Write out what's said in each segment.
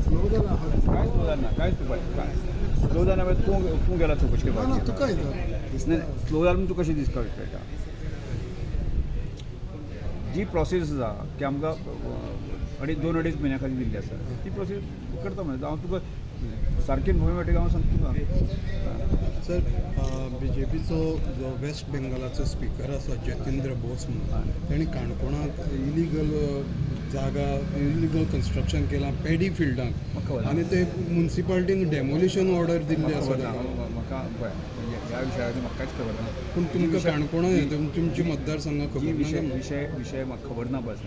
Slow जाला. काय slow जालें ना, कांयच तूं पळय, काय स्लो जालें ना? तूं तूं गेला चवकशी ना ना. करपाक? तुका येता. नाही, स्लो जालें म्हणून तुका कशें दिसता कळटा? जी प्रोसेस आसा की आमकां अडीच दोन अडीच म्हयन्या खातीर दिल्ली आसा, ती प्रोसेस करता. म्हणजे हांव तुका सारकी इन्फॉर्मेशन मेळटा, हांव सांगता तुका. सर, बीजेपीचो जो वेस्ट बेंगलाचो स्पीकर आसा, जतींद्र बोस म्हणून, तेणी काणकोणाक इलिगल जागा, इलिगल कन्स्ट्रक्शन केलां पेडी फिल्डांत म्हाका खबर ना. आनी ते मुन्सिपाल्टीन डेमोलिशन ऑर्डर दिल्ली म्हाका आसा खबर ना. ताका. म्हाका पळय, म्हणजे ह्या विशयाचेर म्हाका कांयच खबर ना. पूण तुमकां काणकोणा तुमच्या मतदारसंघात जी खबर ना विशय काय म्हणून? विशय विशय म्हाका खबर ना. बस,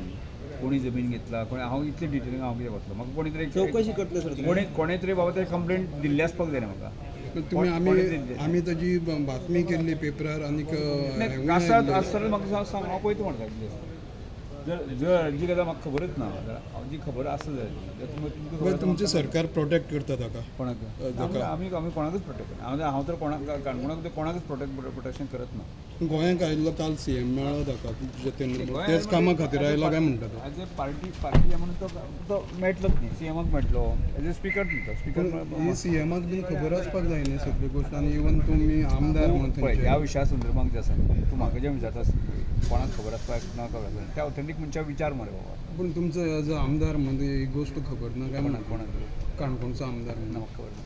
कोणी जमीन घेतला, कोणी, हांव इतले डिटेलीन हांव कितें वतलो? म्हाका कोणी तरी चवकशी करतले सर तुमी? कोणी कोणे तरी बाबा ते कंप्लेंट दिल्ली आसपाक जाय न्ही म्हाका. पण तुमी कोणे आमी दिल्ली? आमी ताजी बातमी केल्ली पेपरार आनीक नाही, हेवूय आसा आयिल्लें. आसतना म्हाका सांग सांग, हांव पळयता म्हणटा कितें आसता. जर जर जी गजाल म्हाका खबरच ना जाल्यार, हांव जी खबर आसा जाल्यार तुमकां खबर बरं, आसा. तुमचें सरकार प्रोटेक्ट करता ताका? कोणाक? ताका. आमी आमी कोणाकूच प्रोटेक्ट करना. हांव हांव तर कोणाक, काणकोणाक तर कोणाकूच प्रोटेक्शन करत ना. गोंयांक आयिल्लो काल सीएम मेळ्ळो ताका, जतेंद्र बोस. तेच कामा खातीर आयलो काय म्हणटा तो? एज ए पार्टी पार्टी म्हणून तो तो मेळटलोच न्ही, सीएमाक मेळटलो, एज ए स्पिकर न्ही तो स्पिकर. पूण ही सीएमाक बीन खबर आसपाक जाय न्ही सगळी गोश्ट, आनी इवन तुमी आमदार म्हणून पळय, ह्या थंयचे. विशया संदर्भात जे आसा न्ही, तूं म्हाका जें विचारता, कोणाक खबर आसपाक ना, खबर आसपाक, त्या ऑथेंटीक मनशाक विचार मरे बाबा. पूण तुमचो एज अ आमदार म्हणून ही गोश्ट खबर ना काय कोणाक? म्हणून? कोणाक? काणकोणचो आमदार ना. म्हणून. म्हाका खबर ना.